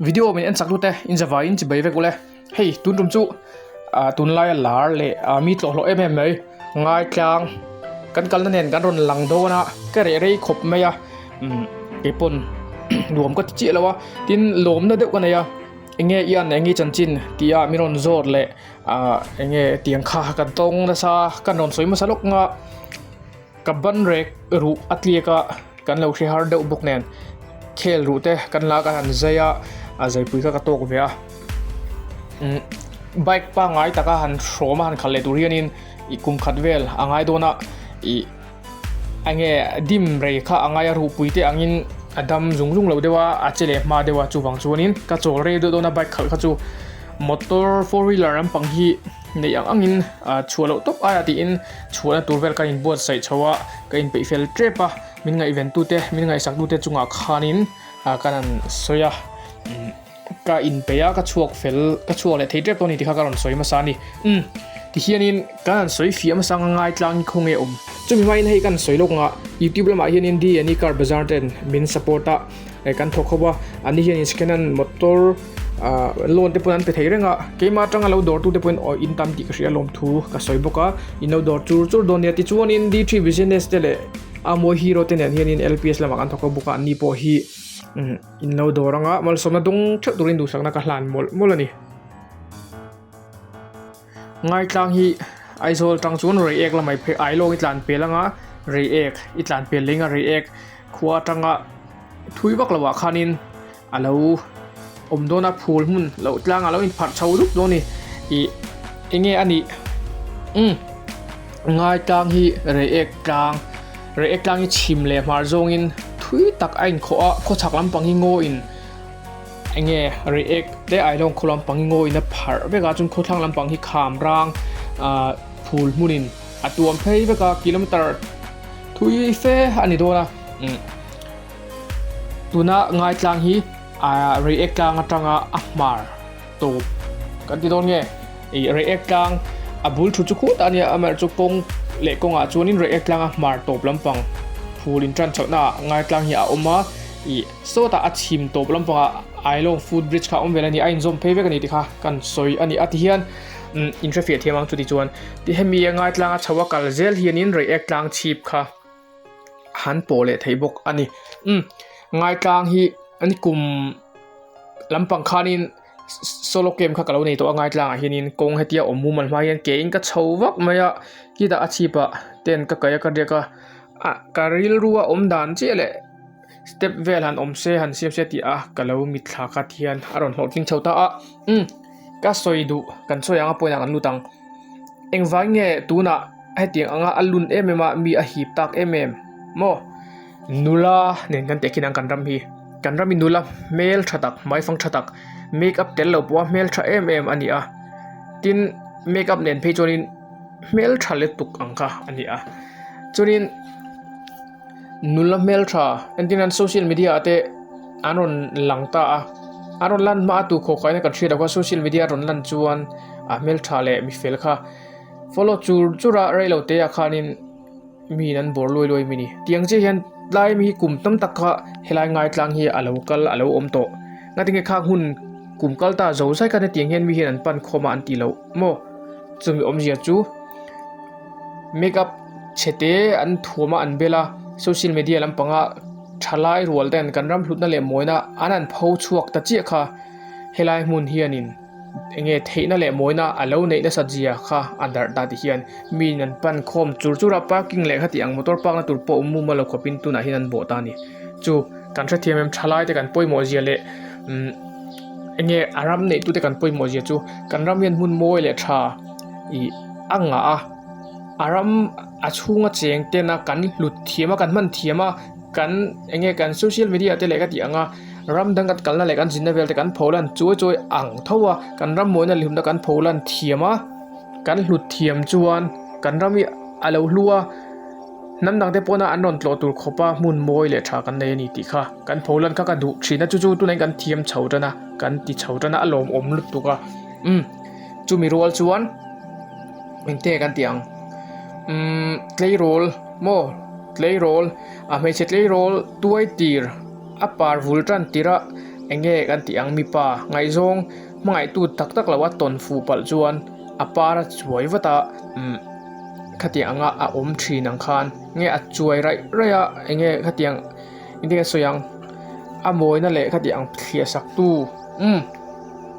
Video min en chak lut e, in zavaiin chi bai vek ule. Hei tun tum chu ah tunlaia lar leh ah mi tlawh hlawh em em mai ngaitlang kan kalna nen kan rawn lang dawn a ka reh rei khawp mai a umm keipawn nuam ka ti chiah lo a tin lawmna deuh ka nei a enge i an enge chanchin tih a min rawn zawt leh ah enge tiang kha kan tawng nasa kan rawn sawi hmasa lawk nga. Ka ban rek ruh a tliak a, kan lo hre har deuh bawk nen khel ruh te kan la kan han zai a, a zaipui kha ka tawk ve a. Umm bike pangngai taka han hrawm a han khalh leh tur hianin ih kum khat vel a ngai dawn a, ih eng nge dim rei kha a ngai a ruhpui te angin a dam zung zung lo deuh a, a che leh hma deuh a chuvang chuanin ka chawl rei deuh dawn a bike khalh kha chu motor four wheeler lampang hi. Neih ang angin chhuah loh tawp aia tiin chhuahna tur vel ka inbuatsaih chho a, ka inpeih fel tep a, min ngaihventute, min ngaihsaktute chungah khanin ka han sawi a, ka inpeih a, ka chhuak fel, ka chhuak leh thei tep tawh a ni tih kha ka rawn sawi hmasa a ni. Umm, tihianin kan han sawi fiah hmasa ang a ngaitlang hi khawnge awm. Chumi hmain hei kan sawi lawk ang a, YouTube lamah hianin D&E Car Bazaar ten min support a, kan thawk ho a, an ni hianin second hand motor ah loan te pawh an pe thei reng a, keimah atanga lo dawr tu te pawhin aw in tam tih ka hria lawm thu ka sawi bawk a, in lo dawr chur chur dawn nia tichuanin D three business te leh a mawi hero te nen hianin L P S lamah kan thawk ho bawk a, an ni pawh hi in lo dawr anga malsawmna dawng theuh turin duhsakna ka hlan mawlh mawlh a ni. Ngaitlang hi Aizawl tang chuan Reiek lamah i phei Ailawng i tlan pel anga Reiek i tlan pel leng a Reiek khua atanga thui vak loh ah khanin a lo awm dawn a phul hmun loh tlang a lo inpharh chho dup dawn a ni ih enge a nih umm Ngaitlang hi Reiek tlang Reiek tlang hi chhim leh hmar zawngin thui tak a inkhawh a khawchhak lampang hi ngaw in. Enge reiek te ailawng khaw lampang hi ngawiin a pharh vek a chuan khawthlang lampang hi kham rang ah phul hmunin a tuam phei vek a kilometer thui fe a ni dawn a umm tuna ngaitlang hi ah reiek tlang atanga a hmar tawp kan ti dawn nge ih reiek tlang a bul thu chu khut a nia amaherawhchu kawng leh kawngah chuanin reiek tlanga hmar tawp lampang phul in tan chhohna ah ngaitlang hi a awm a ih. Sawtah a chhim tawp lampangah Ailawng foot bridge kha a awm vel a ni, a inzawm phei vek a ni tih kha kan sawi a ni. A ti hian umm in hrefiah thiam ang chuti chuan ti hemi a ngaitlanga chho a kal zel hianin Reiek tlang chhip kha han pawh leh thei bawk a ni. Umm ngaitlang hi an kum lampang khanin solo camp kha ka lo nei tawh a ngaitlangah hianin kawng hetia awm mumal hma hian ke in ka chho vak mai a, khitah a chhipah tent ka kaih a ka riak a, ah ka rilru a awm dan chiah leh. Step vel han awm se han siam se tih a ka lo mitthla khat hian a rawn hlawhtling chho ta a umm ka sawi duh kan sawi ang a pawhin ah kan lut ang engvang nge tunah hetiang anga a lun em em a mi a hip tak em em maw nula nen kan tehkhin ang kan ram hi kan ram hi nula hmel tha tak hmaifang tha tak make up tel lo pawha hmel tha em em a ni a tin make up nen phei chuanin hmel tha lutuk ang kha a ni a chuanin. Nula hmeltha entir nan social media ah te an rawn lang ta a an rawn lan hma a tu khawh khaina kan hriat loh kha social media a rawn lan chuan a hmeltha leh mifel kha follow chur chur a reilo te ah khanin mi in an bawr luai luai mai a ni tiang chiah hian tlai mi hi kum tam tak kha helai ngaitlang hi a lo kal a lo awm tawh ngatinge khang hun kum kal ta zo zai khan hetiang hian mi hian an pan khawm a an tih loh maw chumi awmzia chu makeup chhe te an thuam a an bel a social media lampanga thalai rual ten kan ram hlutna leh mawina an han pho chhuak ta chiah kha helai hmun hianin enge theihna leh mawina a lo neih nasat zia kha a darh ta ti hian miin an pan khawm chur chur a parking leh khati ang motor park na tur pawh awm mum a lo khawpin tunah hian an bawh ta a ni chu kan hrethiam em thalai te kan pawimawh zia leh umm enge a ram neih tute kan pawimawh zia chu kan ram hian hmun mawi leh tha ih a ngah a. A ram a chhunga cheng tena kan hlut thiam a kan hman thiam a kan eng nge kan social media te leh ka tih ang a ram dang kan kalna leh kan zinna vel te kan pho lan chuai chuai ang tho a kan ram mawina leh hlumna kan pho lan thiam a kan hlut thiam chuan kan ram hi a lo hlu a hnam dang te pawna an rawn tlawh tur khawpa hmun mawi leh tha kan nei a ni tih kha kan pho lan kha ka duh thin a chu chu tunah hian kan thiam chho tan a kan ti chho tan a a lawmawm lutuk a umm chumi rual chuan. Engte kan tih ang umm tleirawl maw tleirawl a hmeichhe tleirawl tuai tir a par vul tan tir a. Eng nge kan tih ang mipa ngaihzawng hmangaihtu tak tak lo a tawn fuh palh chuan a par a chuai vat a umm khatiang anga a awm thin ang khan nge a chuai raih raih a eng nge khatiang engtin nge sawi ang a mawina leh khatiang ang thliah sak tu umm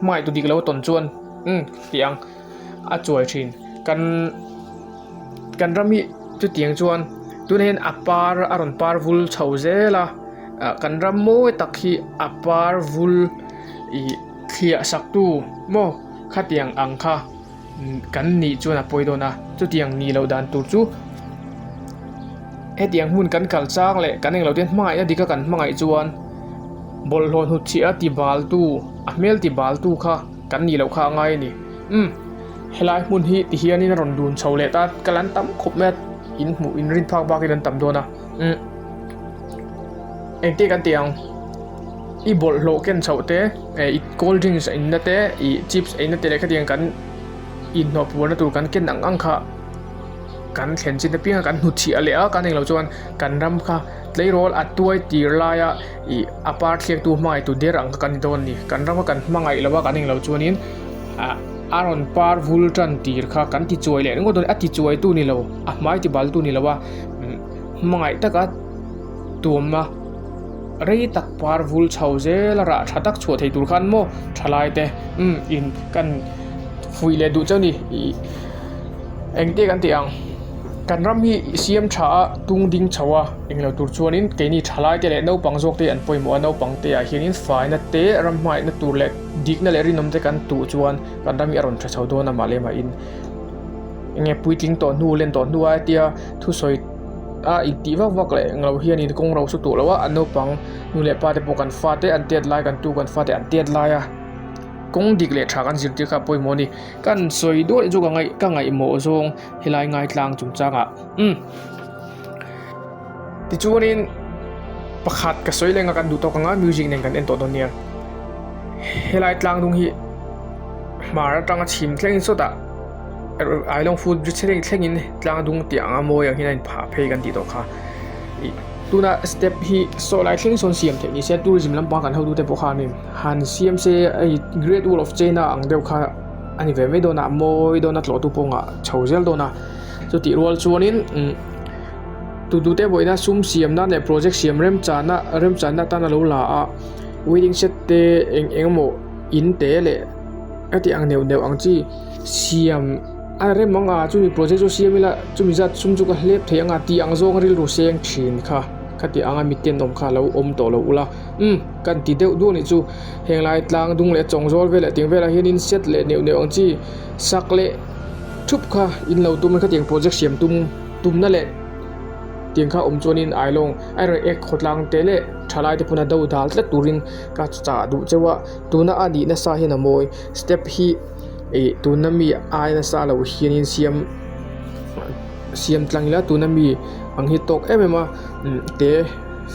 hmangaihtu dik lo a tawn chuan umm tih ang a chuai thin kan kan ram hi chutiang chuan tunah hian a par a rawn par vul chho zel a ah kan ram mawi tak hi a par vul ih thliah sak tu maw khatiang ang kha kan nih chuan a pawi dawn a chutiang nih loh dan tur chu hetiang hmun kan kal chang leh kan englo te hmangaihna dik a kan hmangaih chuan bawlhhlawh hnutchhiah a ti bal tu a hmel ti bal tu kha. Kan nih loh kha a ngai a ni. Umm, helai hmun hi ti hianin a rawn dun chho leh ta, kal an tam khawp mai a, in hmuh in rin phak bakin an tam dawn a. Umm, engtin kan tih ang, i bawlhhlawh ken chhoh te, eh i cold drinks a inna te, i chips eina te leh khatiang kan inhnawh puarna tur kan ken ang ang kha kan thlen chin apiang a kan hnutchhiah leh a, kan englo chuan kan ram kha tleirawl a tuai tir laia. Ih a par thliaktu hmangaihtu der ang kha kan ni dawn a ni. Kan rama kan hmangaih lo a kan englo chuanin ah a rawn par vul tan tir kha kan ti chuai leh ringawt dawn a ni. A ti chuai tu ni lo, a hmai ti bal tu ni lo a hmangaih taka tuamna rei tak par vul chho zel a rah tha tak chhuah thei tur khan maw thalai te umm in kan fuih leh duh chauh a ni. Ih engte kan tih ang. Kan ram hi i siam tha a, tung ding chho a, englo tur chuanin keini thalai te leh naupang zawk te an pawimawh a, naupang te ah hianin faina te, ram hmangaihna tur leh dikna leh rinawm te kan tuh chuan kan ram hi a rawn tha chho dawn a mah leh mahin enge puitling tawh hnu len tawh hnu a hetia thusawi a intih vak vak leh englo hianin kawng ro su tuh lo a, an naupang nu leh pa te pawh kan fate an tet lai kan tu kan fate an tet lai a, kawng dik leh tha kan zirtir kha a pawimawh a ni. Kan sawi duai chu ka ngaih ka ngaihmawh zawng helai ngaitlang chungchangah umm tichuanin pakhat ka sawi leng a kan duh tawk anga music nen kan en tawh dawn nia helai tlang dung hi hmar atanga chhim thlengin sawtah Ailawng foot bridge thleng thlengin tlang dung tih anga mawi ang hian a inphah phei kan tih tawh kha ih tuna step hi saw lai thleng sawn siam theih ni se tourism lampang kan hotute pawh khanin han siam se hei great wall of china ang deuh kha a ni ve mai dawn a mawi dawn a tlawhtu pawh ngah chho zel dawn a chutih rual chuanin umm tutute pawhin a sum siam nan leh project siam remchana remchanna atan a lo la a wedding set te eng eng emaw in te leh heti ang neuh neuh ang chi siam a rem ang a chumi project chu siam ila chumi zat sum chu ka hlep thei ang a tih ang zawng rilru seng thin kha khati anga miten awm kha a lo awm tawh lo ula umm. Kan ti deuh duh a nih chu henglai tlang dung leh chawng zawl vel leh ting velah hianin set leh neuh neuh ang chi sak leh thup kha in lo tum a khatiang project siam tum tumna leh tiang kha awm chuanin ailawng a rawn ek khawtlang te leh thalai te pawn a do dal tlat turin ka chah duh chauh a tuna a nih nasa hian a mawi step hi ih tuna mi ai nasa loh hianin siam siam tlang ila tuna mi ang hi tawk em em a te.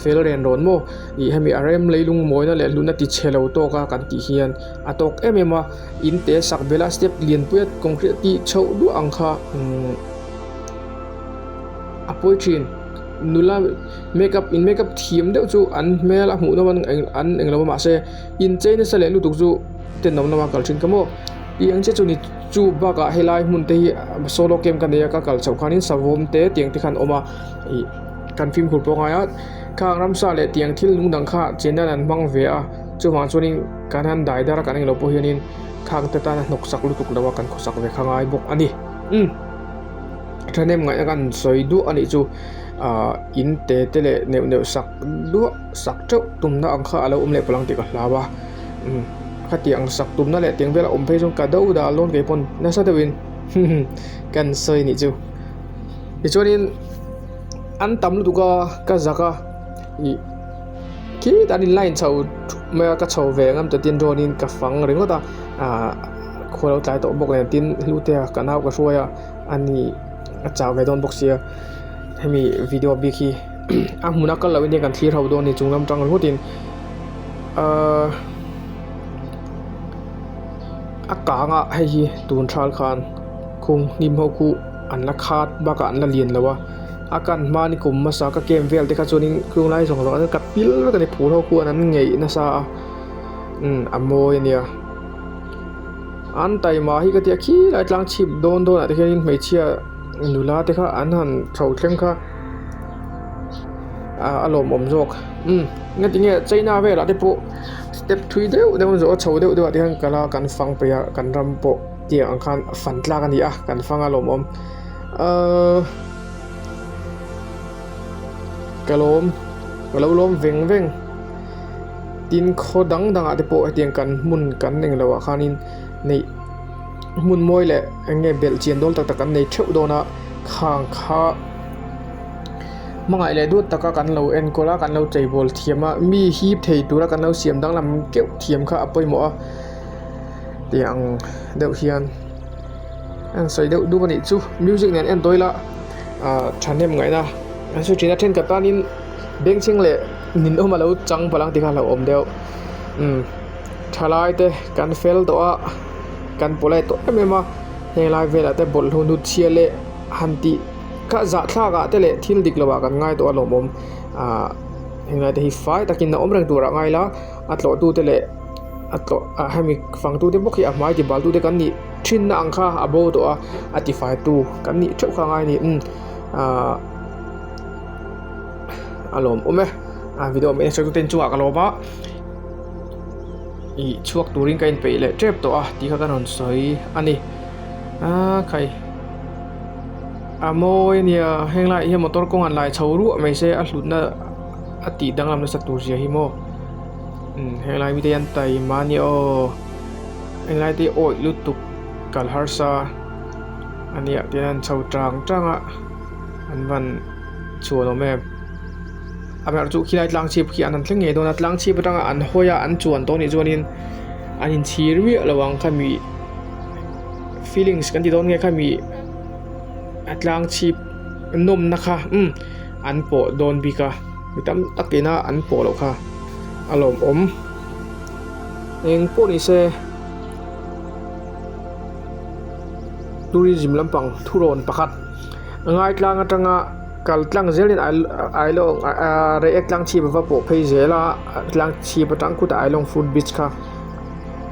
Fel ren rawn maw? Ih hemi a rem leilung mawina leh hlutna ti chhe lo tawk a kan tih hian a tawk em em a, in te sak bela step lianpuia concrete tih chhoh duah ang kha umm a pawi thin. Nula makeup in makeup thiam deuh chu an hmel a hmuh nawm an an englo a mahse inchei nasa leh lutuk chu tenawm lama kal thin ka maw? Tih ang che chu ni chu bakah helai hmun te hi solo camp ka nei a ka kal chhoh khanin savawm te tiang te khan a awm a ih. Kan fimkhur pawh ngai a, khang ramsa leh tiang thil lung dang kha chen nan an hmang ve a, chuvang chuanin kan han dai dar a kan englo pawh hianin khang te tan a hnawk sak lutuk lo a kan khawsak ve kha ngai bawk a ni. Umm thahnem ngaihna kan sawi duah a nih chu ah in te te leh neuh neuh sak duah sak teuh tumna ang kha a lo awm leh palh ang tih ka hlau a, umm khatiang sak tumna leh tiang vel a awm phei chuan ka do dah lawn kei pawn nasa deuhin kan sawi a nih chu. Tichuanin. An tam lutuk a ka zak a ih khitah an in line chho thup mai a ka chho ve ngam ta tin drone in ka fang ringawt a ah khua lo tlai tawh bawk nen tin hlute a ka nau ka hruai a ani a chau ve dawn bawk sia hemi video bik hi a hmun a kal loh in kan thlir ho dawn a ni chung lam tang ringawt in ahh a kang a hei hi tun thal khan khung hnim ho khu. An la khat bakah an la lian lo a, a kan hma ni kum hmasa ka camp vel te kha chuanin khung lai zawng zawng ah chuan ka pil vek a ni phul ho khuan an ngeih nasa a. Umm a mawi a nia. An taima hi ka tia khilai tlang chhip dawn dawnah te khianin hmeichhia nula te kha an han chho thleng kha ah a lawmawm zawk. Umm ngatinge China velah te pawh step thui deuh deuh an zawh a chho deuh deuh ah te hian kal a kan fang peih a kan ram pawh tiang ang khan fan tlak a ni a kan fang a lawmawm. Ahh ka lawm ka lo lawm veng veng. Tin khaw dang dangah te pawh hetiang kan hmun kan eng loh ah khanin neih hmun mawi leh eng nge belh chian dawl tak tak kan nei theuh dawn a khang kha hmangaih leh duat taka kan lo enkawl a kan lo cheibawl thiam a mi hip thei tura kan lo siam danglam keuh thiam kha a pawimawh a tih ang deuh hian an sawi deuh dup a nih chu music nen en tawi ila ah thahnem ngaihna an sawi thin a thenkhat tanin bengchheng leh. Ninawm a lo chang palh ang tih kha a hlauhawm deuh umm thalai te kan fel tawh a kan pawlai tawh em em a heng lai velah te bawlhhlawh hnut chhia leh han tih kha zahthlak ah te leh thil dik lo ah kan ngai tawh a lawmawm ahh heng lai te hi fai takin a awm reng tur ah ngai la a tlawh tu te leh a tlawh ah hemi fang tu te bawk hi a hmai ti bal tu te kan nih thin na ang kha a bo tawh a a ti fai tu kan nih theuh kha a ngai a ni umm ahh. A lawm awm e a video awm e sawi ten chungah ka lawm a ih chhuak turin ka inpeih leh tep tawh a tih kha ka rawn sawi a ni a khai a mawi a nia heng laiah hian motor kawng an lai chho ruah mai se a hlutna a tih danglam nasa tur zia hi maw umm helai mite hian taima a nia aw helai te hi awih lutuk kal harsa a nia tihian an chho tang tang a an van. Chuan awm em? A ber chu khilai tlang chhip khi an han thleng ngei dawn a, tlang chhip atanga an hawi a an chuan tawh anih chuanin an inchhir miah lo ang khami feelings kan ti dawn nge khami a tlang chhip nawmna kha umm an pawh dawn bik a mi tam tak ina an pawh loh kha a lawmawm eng pawh ni se tourism lampang thurawn pakhat. Ngaitlang atanga kal tlang zelin Ailawng Reiek tlang chhip a va pawh phei zel a tlang chhip atang khutah Ailawng foot bridge kha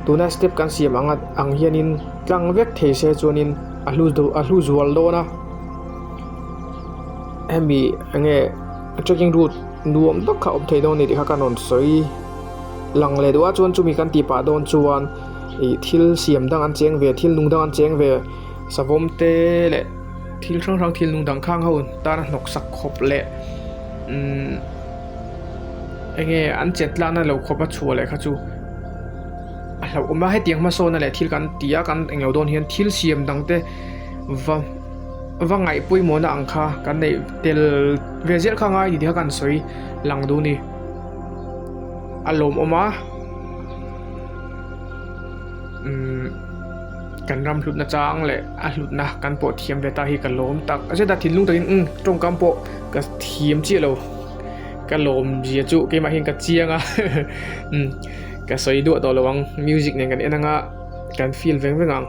tuna step kan siam ang ang hianin tlang vek thei se chuanin a hlu a hlu zual dawn a hemi enge trekking route nuam tak kha awm thei dawn a ni tih kha ka rawn sawi lang leh duh a chuan chumi kan tih pah dawn chuan ih thil siam dang an cheng ve thil nung dang an cheng ve. Savawm te leh thil hrang hrang thil nung dang khang ho tana hnawk sak khawp leh umm enge an chet tlakna lo khawp a chhuah leh kha chu a hlauhawm a hetiang hmasawnna leh thil kan ti a kan englo dawn hian thil siam dang te va va ngaih pawimawhna ang kha kan neih tel ve zel kha ngai ni tih kha kan sawi lang duh a ni a lawmawm a umm. Kan ram hlutna chang leh a hlutna kan pawh thiam ve ta hi ka lawm tak zet a thinlung takin umm tawngkam pawh ka thiam chiah lo ka lawm zia chu keimah hian ka chiang a umm ka sawi duah tawh lo ang music nen kan en anga kan feel veng veng ang.